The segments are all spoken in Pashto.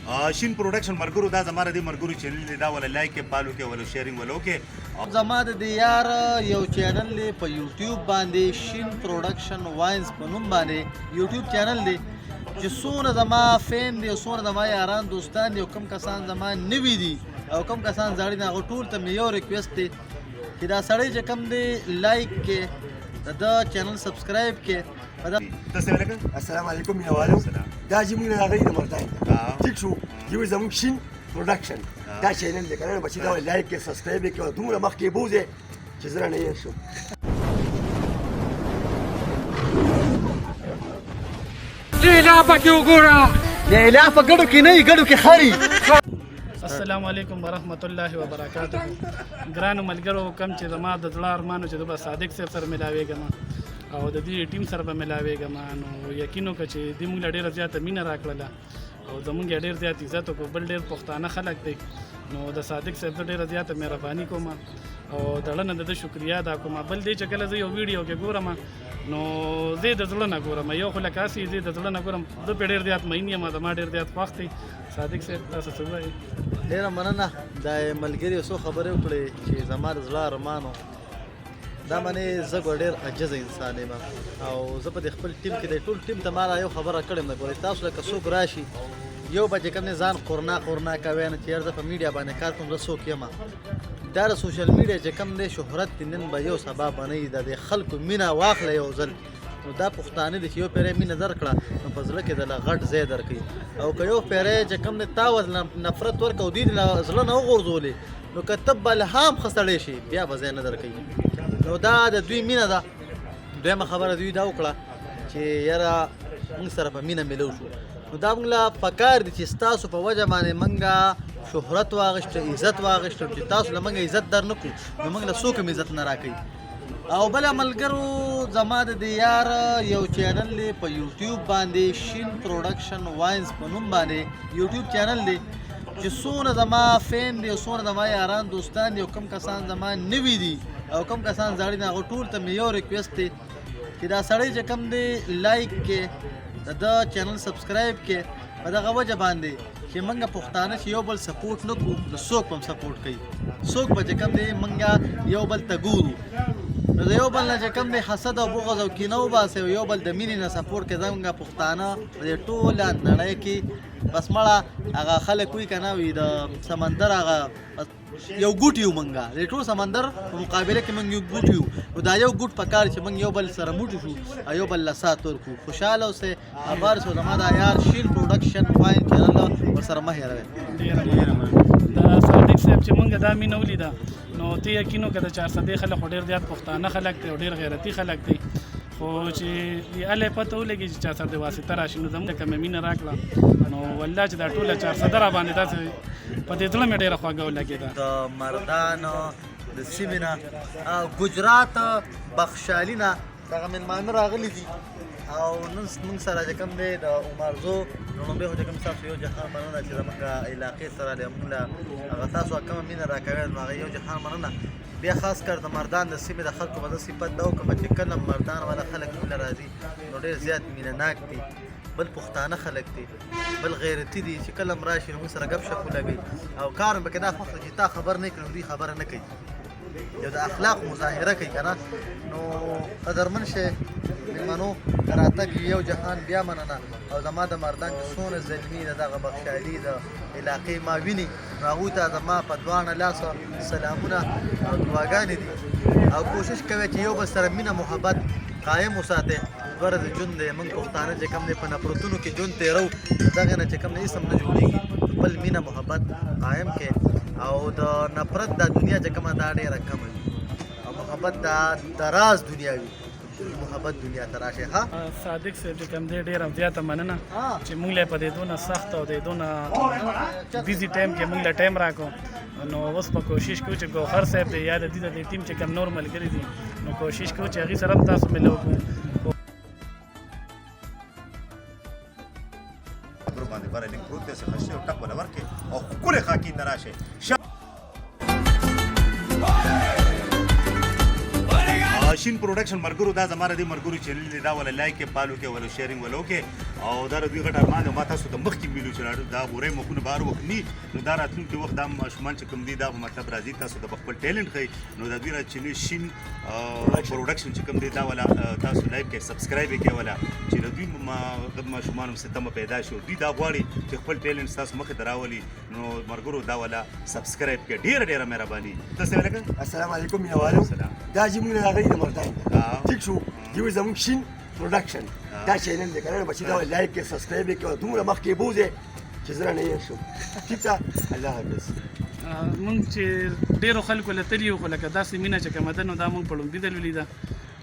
شین پروډکشن مرګرو، دا زما د دې مرګرو چینل دی، دا ولا لایک کې، فالو کې، ولا شیرینګ ولا کې. زما د دې یار یو چینل دی په یوټیوب باندې، شین پروډکشن واینز په نوم باندې یوټیوب چینل دی، چې څونه زما فین دی او څونه زما یاران دوستان دي او کم کسان زما نوي دي او کم کسان زاړه دي، هغه ټول ته مې یو ریکویسټ دی چې دا سړی چې کم دی لایک کې، د ده چینل سبسکرایب کې. ته څه لکه؟ السلام علیکم مینوالو، دا چې موږ راغلي د مردان، ټیک شو، یو زموږ شین پروډکشن دا چینل دی کنه بچی، دا لایک کې، سبسکرایب کې، دومره مخکې بوزه چې زه نه یې شم. لیلا پکې وګوره، لیلا په ګډو کې نه، ګډو کې خري. السلام علیکم ورحمت الله وبرکاته. ګرانو ملګرو، کم چې زما د زړه ارمانو چې زه به صادق صاحب سره ملاویږم او د دې ټیم سره به ملاویږم، نو یقین وکړه چې دې موږ له ډېره زیاته مینه راکړله او زمونږ یې ډېر زیات عزت وکړو. بل ډېر پښتانه خلک دی، نو د صادق صاحب زه ډېره زیاته مهرباني کوم او د زړه نه د ده شکریه ادا کوم. بل دی چې کله زه یو ویډیو کې ګورم نو زه د زړه نه ګورم، یو خو لکه هسې زه د زړه نه ګورم، زه پرې ډېر زیات مین یم، زما ډېر زیات خوښ دی. صادق صاحب، تاسو څه ووایئ؟ ډېره مننه. دا ملګري څو خبرې وکړې چې زما د زړه ارمان و. دا معنی زه ګوره ډېر عاجز انسان یم او زه په دې خپل ټیم کې د ټول ټیم ته ما یو خبره کړې ده، ګورئ تاسو لکه څوک راشي یو به چې کوم دی ځان قرنا قرنا کوي نه چې یار زه په میډیا باندې کار کوم، زه څوک یم. دا د سوشل میډیا چې کوم دی شهرت دی، نن به یو سبا به نه وي. د دې خلکو مینه واخله یو ځل، نو دا پښتانه دي چې یو پیری مینه درکړه نو په زړه کې د له غټ ځای درکوي، او که یو پیری چې کوم دی تا ورته نفرت ورکړ او دوی دې له زړه نه وغورځولې، نو که ته بل هم ښه سړی شي بیا به ځای نه درکوي. نو دا د دوی مینه ده. دویمه خبره دوی دا وکړه چې یاره موږ سره په مینه ملو شو، نو دا موږ له پکار دي چې ستاسو په وجه باندې موږ شهرت واغشت، عزت واغشت، چې تاسو له موږ عزت در نه کړو نو موږ له څوک هم عزت نه راکوي. او بل ملګرو، زما د دې یار یو چینل دی په یوټیوب باندې، شین پروډکشن واینز په نوم باندې یوټیوب چینل دی، چې څونه زما فین دی او څونه زما یاران دوستان دي او کم کسان زما نوي دي او کم کسان زاړه دي، هغه ټول ته مې یو ریکویسټ دی چې دا سړی چې کم دی لایک کې، د ده چینل سبسکرایب کې، په دغه وجه باندې چې موږ پښتانه چې یو بل سپورټ نه کړو نو څوک به هم سپورټ کوي؟ څوک به چې کوم دی موږ یو بل ته ګورو؟ نو د یو بل نه چې کوم دی حسد او بغض او کینه وباسي او یو بل د مینې نه سپورټ کوي. زموږ پښتانه په دې ټوله نړۍ کې بس مړه هغه خلک وي که نه وي، د سمندر هغه بس یو ګوټ یو، مونږ د ټول سمندر په مقابله کې مونږ یو ګوټ یو، نو دا یو ګوټ پکار چې مونږ یو بل سره موټي شو او یو بل له سات ورکړو. خوشحاله اوسئ، ابار شو. زما دا یار شین پروډکشن فاین چینل ورسره مه هېروئ. ډېره مننه. د صادق صاحب چې مونږ دا مینه ولیده نو ته یقین وکړه د چارسدې خلک خو ډېر زیات پښتانه خلک دي او ډېر غیرتي خلک دي، خو چې هلې پته ولګي چې چا سره د واسطه راشي نو زموږ کومه مینه راکړه نو والله چې دا ټوله چارسده را باندې داسې په دې زړه مې ډېره خوږه ولګېده. د مردان د سیمې نه، ګجرات بخشالي نه دغه مېلمانه راغلي دي او نن موږ سره چې کوم دی د عمرزو لومړی خو چې کوم ستاسو یو جهان مننه چې زموږ علاقې سره له موږ له هغه تاسو کومه مینه راکوئ نو هغه یو جهان مننه. بیا خاص کر د مردان د سیمې د خلکو به زه صفت دا وکړم چې کله مردان والا خلک موږ له راځي نو ډېر زیات مینه ناک دي، بل پښتانه خلک دي، بل غیرتي دي، چې کله هم راشي نو موږ سره ګپ شپ ولګوي او کار هم پکې دا خوښ دی چې تا خبر نه کړي نو دوی خبره نه کوي، یو د اخلاق مظاهره کوي که نه. نو قدرمن شئ مېلمنو، د راتګ یو جهان بیا مننه. او زما د مردان چې څونه زلمي د دغه بخشالي د علاقې ما ویني نو هغوی ته زما په دواړه لاسه سلامونه او دعاګانې دي، او کوشش کوي چې یو بل سره مینه محبت قایم وساتئ. دوه ورځې ژوند دی، موږ پښتانه چې کوم دی په نفرتونو کې ژوند تېرو، دغې نه چې کوم دی هېڅ هم نه جوړېږي. خپل مینه محبت قایم کړئ او د نفرت دا دنیا چې کومه دا ډېره کمه وي او محبت دا دراز دنیا وي، محبت دنیا ته راشي. ها صادق صاحب چې کوم دی ډېره زیاته مننه چې موږ له په دې دونه سخت او دې دونه بیزي ټایم کې موږ له ټایم راکو. نو اوس په کوشش کوو چې ګوهر صاحب دی یا د دې د ټیم چې کوم نور ملګري دي نو کوشش کوو چې هغې سره هم تاسو ملو کړو. ګروپ باندې بره لینک پروت دی، څه خشي او ټک ولا ورکې او ښکلې خاکې ته راشه. شین پروډکشن مرګرو، دا زما د دې مرګرو چینل دی، دا ولا لایک کې، فالو کې، ولا شیرینګ ولا کې. او دا د دوی غټ ارمان دی. ما تاسو ته مخکې ویلو چې دا غورې مخونه به هر وخت ني، نو دا راتلونکي وخت دا ماشومان چې کوم دي دا به مطلب راځي تاسو ته به خپل ټیلنټ ښیي. نو د دوی را چینل شین پروډکشن چې کوم دی دا والا تاسو لایک کړئ، سبسکرایب یې کړئ والا چې د دوی ماشومانو هم څه تمه پیدا شي. دوی دا غواړي چې خپل ټیلنټ ستاسو مخې ته راولي. نو ملګرو دا والا سبسکرایب کړئ. ډېره ډېره مهرباني. تاسو ولکه السلام علیکم مینوالو، دا چې موږ راغلي د مردان ټیک شو، دی زموږ شین پروډکشن دا چینل دی کنه بچی، دا لایک کې سبسکرایب کې دومره مخکې بوزه چې زه نه یې شم. ټیک ده، الله حافظ. مونږ چې ډېرو خلکو له تلي یو، خو لکه داسې مینه چې کومه ده نو دا مونږ په لومړي ځل ولیده.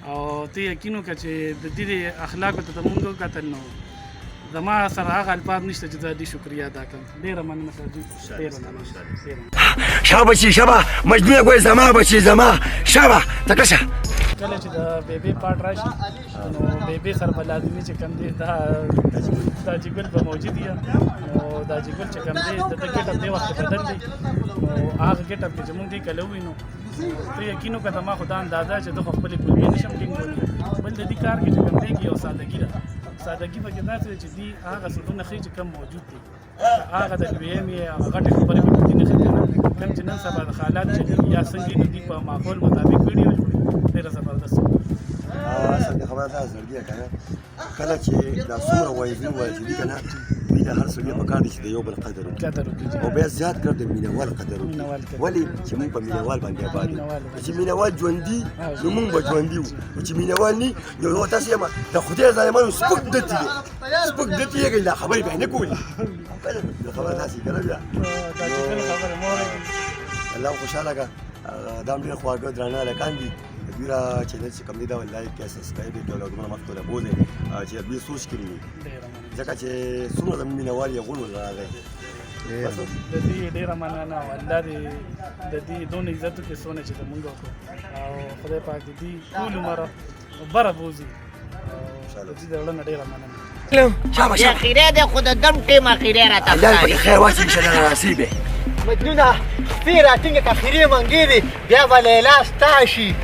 او ته یقین وکړه چې د دې اخلاقو ته مونږ وکتل نو زما سره هغه الفاظ نشته چې زه دې شکریه ادا کړم. ډېره مننه سر جي، ډېره مننه. شابه شي شابه مجنون ګوي زما بچي زما شابه تکشه. کله چې د بیبي پاټ راشي نو بیبي سره به لازمي چې کوم دی دا حاجي ګل به موجود وي. نو د حاجي ګل چې کوم دی د ده ګېټ اپ دې وخت بدل دی. نو هغه ګېټ اپ کې چې موږ دې کله ووینو ته یقین وکړه زما خو دا اندازه چې زه خو خپلې کولمې نه شم ټینګولی. بل د دې کار کې چې کوم دی کې یو سادګي ده. سادګي پکې داسې ده چې دي هغه څیزونه ښیي چې کوم موجود دي، هغه د دویم یې هغه غټې خبرې پکې دي نه ښیي که نه کوم چې نن سبا د حالات چلېږي یا څنګه نو دوی په ماحول مطابق ویډیو جوړوي. ډېره زبردست. اصل کې خبره دا زړګیه که نه کله چې دا څومره وایزون وایي چې دي که نه دوی د هر سړي په کار دی چې د یو بل قدر وکړي او بیا زیات کړ د مینهوال قدر وکړي. ولې چې موږ په مینهوال باندې آباد یو، چې مینهوال ژوندي نو موږ به ژوندي یو، چې مینهوال ني نو تاسو یم د خدای ظالمانو سپک دتي دی، سپک دتي یې دا خبرې بیا نه کولې. خبره داسې که نه بیا الله خوشحاله کړه. دا هم ډېر خواږه درانه هلکان دي. دوی را چینل چې کوم دی دا لایک کړئ، سبسکرایب یې کړئ او دومره مخکې له بوځئ چې دوی سوچ کړي وي، ځکه چې څومره زموږ مینهوال یې غولو راغی. د دې ډېره مننه او الله دې د دې دونه عزت وکړي څونه چې زموږ وکړو، او خدای پاک دې دوی ټول عمر بره بوځي. د دې د زړه نه ډېره مننه. اخیری دی خو د دم ټیم اخیری راته الله پکې خیر واچوي ان شاءالله راسي به. مجنونه خپې راټینګه که اخیرې منګې دي بیا به لیلا ستا شي.